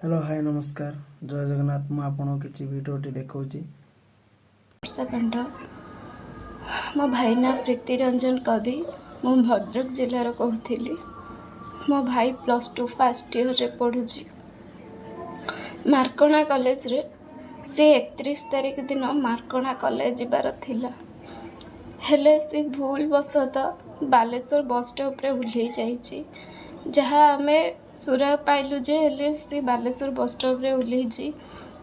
Hello, ହାଏ, ନମସ୍କାର, ଜୟ ଜଗନ୍ନାଥ। ମୁଁ ଆପଣଙ୍କୁ କିଛି ଭିଡ଼ିଓଟି ଦେଖାଉଛି। ବର୍ଷା ପଣ୍ଡା। ମୋ ଭାଇ ନାଁ ପ୍ରୀତି ରଞ୍ଜନ କବି। ମୁଁ ଭଦ୍ରକ ଜିଲ୍ଲାର କହୁଥିଲି। ମୋ ଭାଇ +2 ଫାର୍ଷ୍ଟ ଇୟର୍ରେ ପଢ଼ୁଛି ମାର୍କୋଣା କଲେଜରେ। ସେ 31 ତାରିଖ ଦିନ ମାର୍କୋଣା କଲେଜ ଯିବାର ଥିଲା, ହେଲେ ସେ ଭୁଲ ବଶତଃ ବାଲେଶ୍ୱର ବସ୍ ଷ୍ଟପ୍ରେ ଓହ୍ଲେଇ ଯାଇଛି। ଯାହା ଆମେ ସୁରାଗ ପାଇଲୁ ଯେ ହେଲେ ସେ ବାଲେଶ୍ୱର ବସ୍ ଷ୍ଟପ୍ରେ ଓହ୍ଲେଇଛି,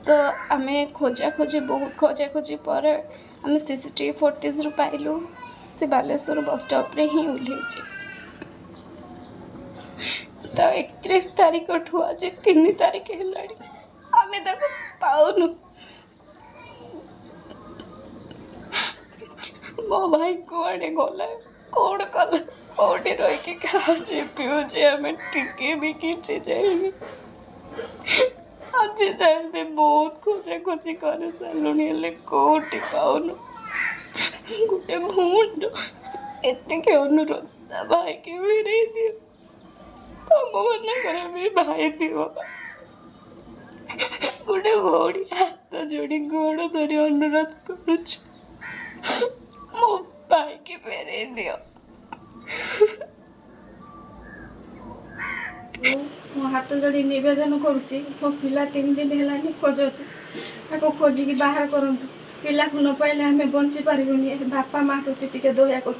ତ ଆମେ ଖୋଜାଖୋଜି, ବହୁତ ଖୋଜାଖୋଜି ପରେ ଆମେ ସିସିଟିଭି ଫୁଟେଜ୍ରୁ ପାଇଲୁ ସେ ବାଲେଶ୍ୱର ବସ୍ ଷ୍ଟପ୍ରେ ହିଁ ଓହ୍ଲେଇଛି। ତ 31 ତାରିଖଠୁ ଆଜି 3 ତାରିଖ ହେଲାଣି, ଆମେ ତାକୁ ପାଉନୁ। ମୋ ଭାଇ କୁଆଡ଼େ ଗଲା, କ'ଣ କଲା, କେଉଁଠି ରହିକି ଖାଉଛି ପିଉଛି, ଆମେ ଟିକେ ବି କିଛି ଜାଣିନୁ। ଆଜି ଯାଏଁ ବି ବହୁତ ଖୋଜାଖୋଜି କରିସାରିଲୁଣି, ହେଲେ କେଉଁଠି ପାଉନୁ। ଗୋଟେ ଭଉଣୀର ଏତିକି ଅନୁରୋଧ, ତା ଭାଇକି ଫେରେଇ ଦିଅ। ତମମାନଙ୍କର ବି ଭାଇ ଥିବ। ଗୋଟେ ଭଉଣୀ ହାତ ଯୋଡ଼ି ଗୋଡ଼ ଧରି ଅନୁରୋଧ କରୁଛୁ, ମୋ ଭାଇକି ଫେରେଇ ଦିଅ। ମୁଁ ମୋ ହାତ ଯୋଡ଼ି ନିବେଦନ କରୁଛି, ମୋ ପିଲା 3 ଦିନ ହେଲା ନିଖୋଜ ଅଛି, ତାକୁ ଖୋଜିକି ବାହାର କରନ୍ତୁ। ପିଲାକୁ ନ ପାଇଲେ ଆମେ ବଞ୍ଚି ପାରିବୁନି। ବାପା ମା ପ୍ରତି ଟିକେ ଦୟା କରୁ।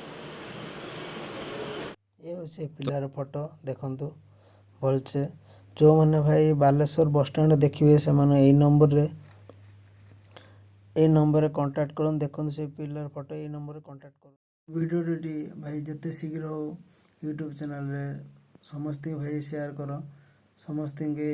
ଏ ହେଉଛି ସେ ପିଲାର ଫଟୋ, ଦେଖନ୍ତୁ ଭଲସେ। ଯେଉଁମାନେ ଭାଇ ବାଲେଶ୍ୱର ବସଷ୍ଟାଣ୍ଡ ଦେଖିବେ, ସେମାନେ ଏଇ ନମ୍ବରରେ କଣ୍ଟାକ୍ଟ କରନ୍ତୁ। ଦେଖନ୍ତୁ ସେ ପିଲାର ଫଟୋ, ଏଇ ନମ୍ବରରେ କଣ୍ଟାକ୍ଟ କରନ୍ତୁ। ଭିଡ଼ିଓଟି ଭାଇ ଯେତେ ଶୀଘ୍ର ହଉ ୟୁଟ୍ୟୁବ୍ ଚ୍ୟାନେଲରେ ସମସ୍ତଙ୍କୁ ଭାଇ ସେୟାର କର, ସମସ୍ତଙ୍କୁ।